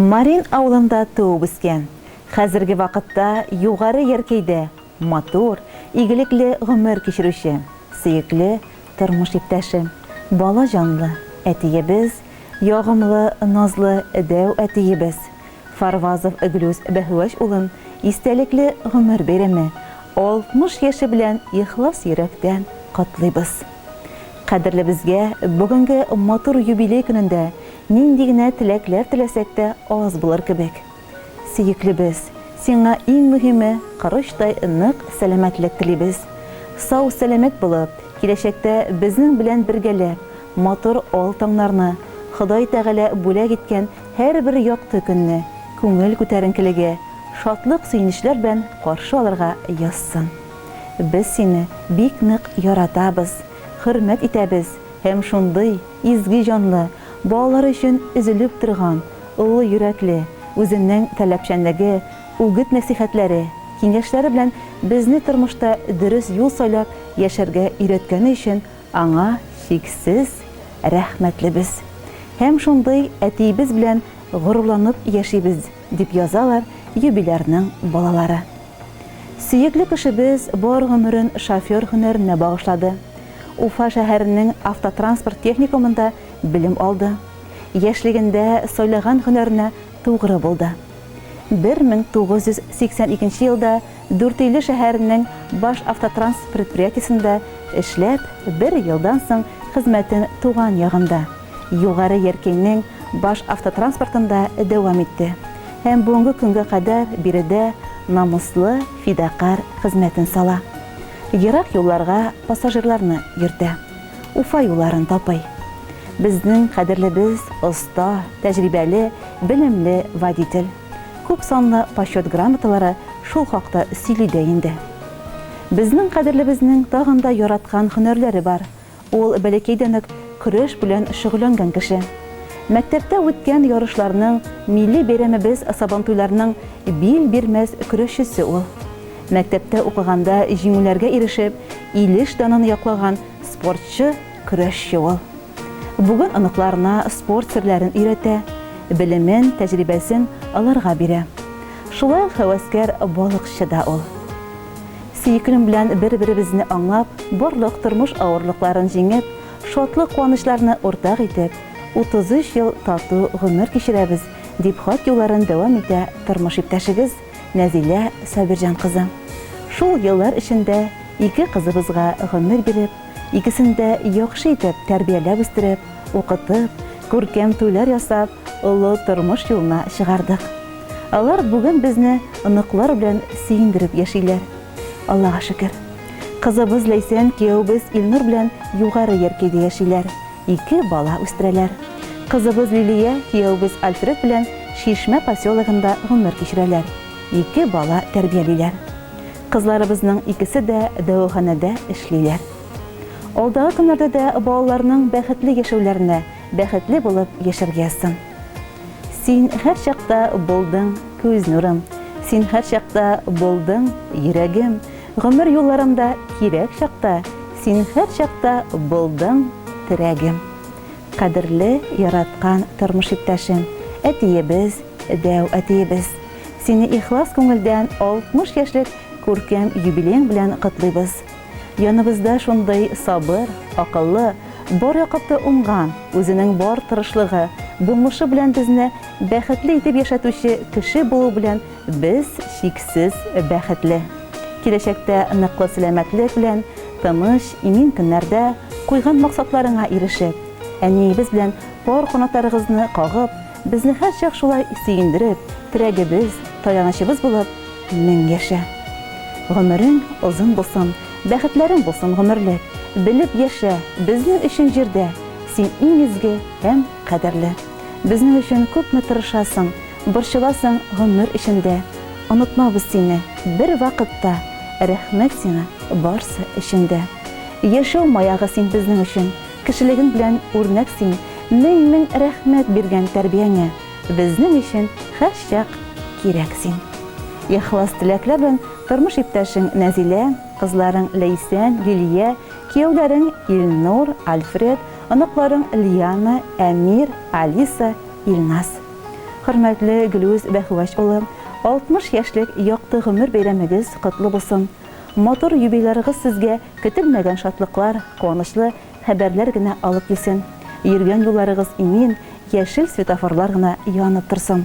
Марин авылында туып үскән, хәзерге вакытта Югары Яркәйдә матур, игелекле гомер кичерүче, сөекле тормыш иптәше, бала җанлы әтиебез, ягымлы, назлы дәү әтиебез Фарвазов Глүс Бәһүәч улын истәлекле гомер бәйрәме, 60 яше белән ихлас йөрәктән котлыйбыз. Кадерлебезгә бүгенге матур юбилей көнендә нинди генә теләкләр теләсәк тә аз булыр кебек. Сөеклебез, сиңа иң мөһиме, корычтай нык сәламәтлек телибез. Сау-сәламәт булып, киләчәктә безнең белән бергәләп, матур ал таңнарны, Ходай Тәгалә бүләк иткән һәрбер якты көнне күңел күтәренкелеге, шатлык-сөенечләр белән каршы алырга язсын. Без сине бик нык яратабыз, хөрмәт итәбез һәм шундый изге җанлы, балалары өчен өзелеп торган, олы йөрәкле, үзенең таләпчәнлеге, үгет-нәсыйхәтләре, киңәшләре белән безне тормышта дөрес юл сайлап яшәргә өйрәткәне өчен аңа чиксез рәхмәтлебез. Һәм шундый әтиебез белән горурланып яшибез, дип язалар юбилярның балалары. Сөекле кешебез бар гомерен шофер һөнәренә багышлады. Уфа шәһәренең автотранспорт техникумында белем алды. Яшьлегендә сайлаган һөнәренә тугры булды. 1982 елда Дүртөйле шәһәренең Башавтотранс предприятиесендә эшләп, бер елдан соң хезмәтен туган ягында, Югары Яркәйнең Башавтотранспортында дәвам итте һәм бүгенге көнгә кадәр биредә намуслы, фидакарь хезмәтен сала. Ерак юлларга пассажирларны йөртә. Уфа юлларын тапый. Безнең кадерлебез, оста, тәҗрибәле, белемле водитель. Күп санлы Почет грамоталары шул хакта сөйли дә инде. Безнең кадерлебезнең тагын да яраткан һөнәрләре бар. Ул бәләкәйдән үк көрәш белән шөгыльләнгән кеше. Мәктәптә үткән ярышларның, милли бәйрәмебез Сабантуйларның бил бирмәс көрәшчесе ул. Мәктәптә укыганда җиңүләргә ирешеп, Илеш данын яклаган спортчы, көрәшче ул. Бүген оныкларына спорт серләрен өйрәтә, белемен, тәҗрибәсен аларга бирә. Шулай ук һәвәскәр балыкчы да ул. Сөеклем белән бер-беребезне аңлап, барлык тормыш авырлыкларын җиңеп, шатлык-куанычларны уртак итеп, 33 ел тату гомер кичерәбез, дип хат юлларын дәвам итә тормыш иптәшегез Нәзилә Сабирҗан кызы. Шул еллар эчендә ике кызыбызга гомер биреп, икесен дә яхшы итеп тәрбияләп үстереп, укытып, күркәм туйлар ясап, олы тормыш юлына чыгардык. Алар бүген безне оныклар белән сөендереп яшиләр. Аллага шөкер. Кызыбыз Ләйсән кияүебез Илнур белән Югары Яркәйдә яшиләр, ике бала үстерәләр. Кызыбыз Лилия кияүебез Альфред белән Чишмә поселогында гомер кичерәләр, ике бала тәрбиялиләр. Кызларыбызның икесе дә дәваханәдә эшлиләр. Алдагы көннәрдә дә балаларның бәхетле яшәүләренә бәхетле булып яшәргә язсын. Син һәрчакта булдың күз нурым, Син һәрчакта булдың йөрәгем, Гомер юлларымда кирәк чакта Син һәрчакта булдың терәгем. Кадерле, яраткан тормыш иптәшем, Әтиебез, дәү әтиебез. Сине ихлас күңелдән 60 яшьлек күркәм юбилеең белән котлыйбыз. Яныбызда шундый сабыр, акыллы, бар яклап та уңган, үзенең бар тырышлыгы, булмышы белән безне бәхетле итеп яшәтүче кеше булу белән без чиксез бәхетле. Киләчәктә ныклы сәламәтлек белән, тыныч, имин көннәрдә куйган максатларыңа ирешеп, әниебез белән пар канатларыгызны кагып, безне һәрчак шулай сөендереп, терәгебез, таянычыбыз булып, 1000 яшә. Гомерең озын булсын, бәхетләрең булсын гомерлек, белеп яшә, безнең өчен җирдә син иң изге һәм кадерле. Безнең өчен күпме тырышасың, борчыласың гомер эчендә, онытмабыз сине бервакытта, рәхмәт сиңа барсы өчен дә. Яшәү маягы син безнең өчен, кешелегең белән үрнәк син, мең-мең рәхмәт биргән тәрбияңә. Безнең өчен һәрчак кирәк син. Ихлас теләкләр белән тормыш иптәшең Нәзилә, кызларың Ләйсән, Лилия, кияүләрең Илнур, Альфред, оныкларың Лиана, Әмир, Алиса, Илназ. Хөрмәтле Гөлүз Бәхүәч улы, 60 яшьлек якты гомер бәйрәмегез котлы булсын! Матур юбилярыгыз сезгә көтелмәгән шатлыклар, куанычлы хәбәрләр генә алып килсен. Йөргән юлларыгыз имин, яшел светофорлар гына янып торсын.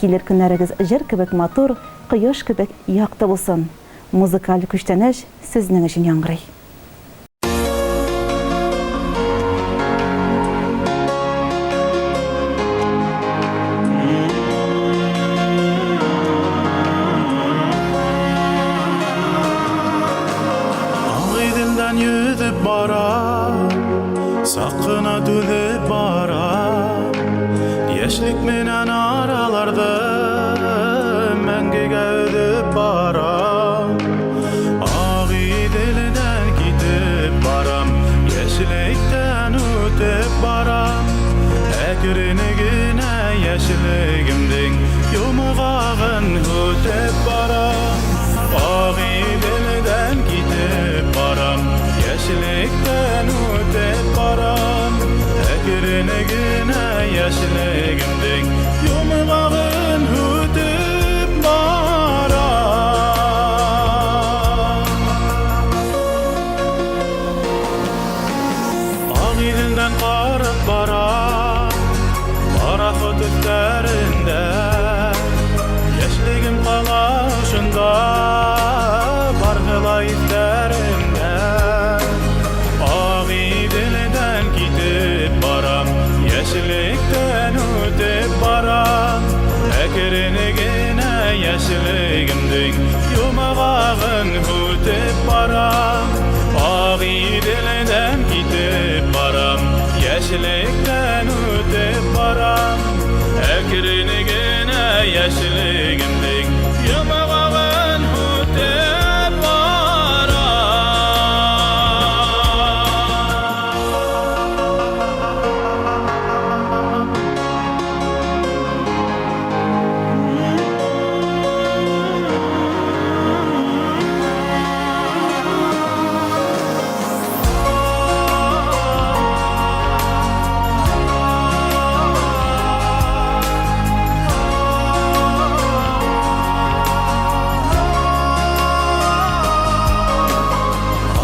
Килер көннәрегез җыр кебек матур, кояш кебек якты булсын. Музыкаль күчтәнәч сезнең өчен яңгырый. Агыйделдән йөзеп бара, сак кына түзеп бара. Яшьлек менән араларды мәңгегә өзеп бара. Агыйделдән китеп барам, яшьлектән үтеп барам. Әкрен генә яшьлегемнең йомгагын үтеп барам. Агыйделдән китеп барам, яшьлектән үтеп барам. Әкрен генә яшьлегемнең йомгагын үтеп барам. Агыйделдән карап бара, пароход өсләрендә. Яшьлегем кала шунда, баргыла исләремдә. Агыйделдән китеп барам, яшьлектән үтеп барам. Әкрен генә яшьлегемнең йомгагын үтеп барам. Агыйделдән китеп барам, яшьлектән үтеп барам. Әкрен генә яшьлегемнең йомгагын үтеп барам.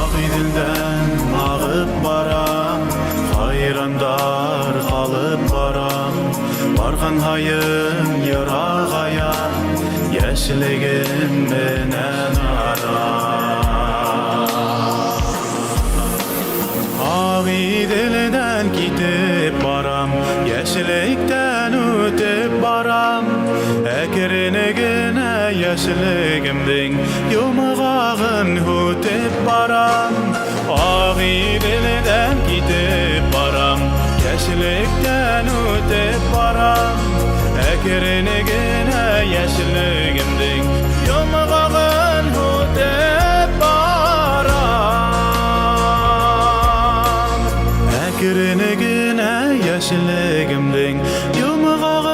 Агыйделдән агып барам, хайрандар калып барам. Барган һаен ерагая, яшьлегем менән арам. Агыйделдән китеп барам, яшьлектән үтеп барам. Әкрен генә яшьлегемнең йомгагын үтеп барам. Агыйделдән китеп барам, яшьлектән үтеп барам. Әкрен генә яшьлегемнең йомгагын үтеп барам. Әкрен генә яшьлегемнең йомгагын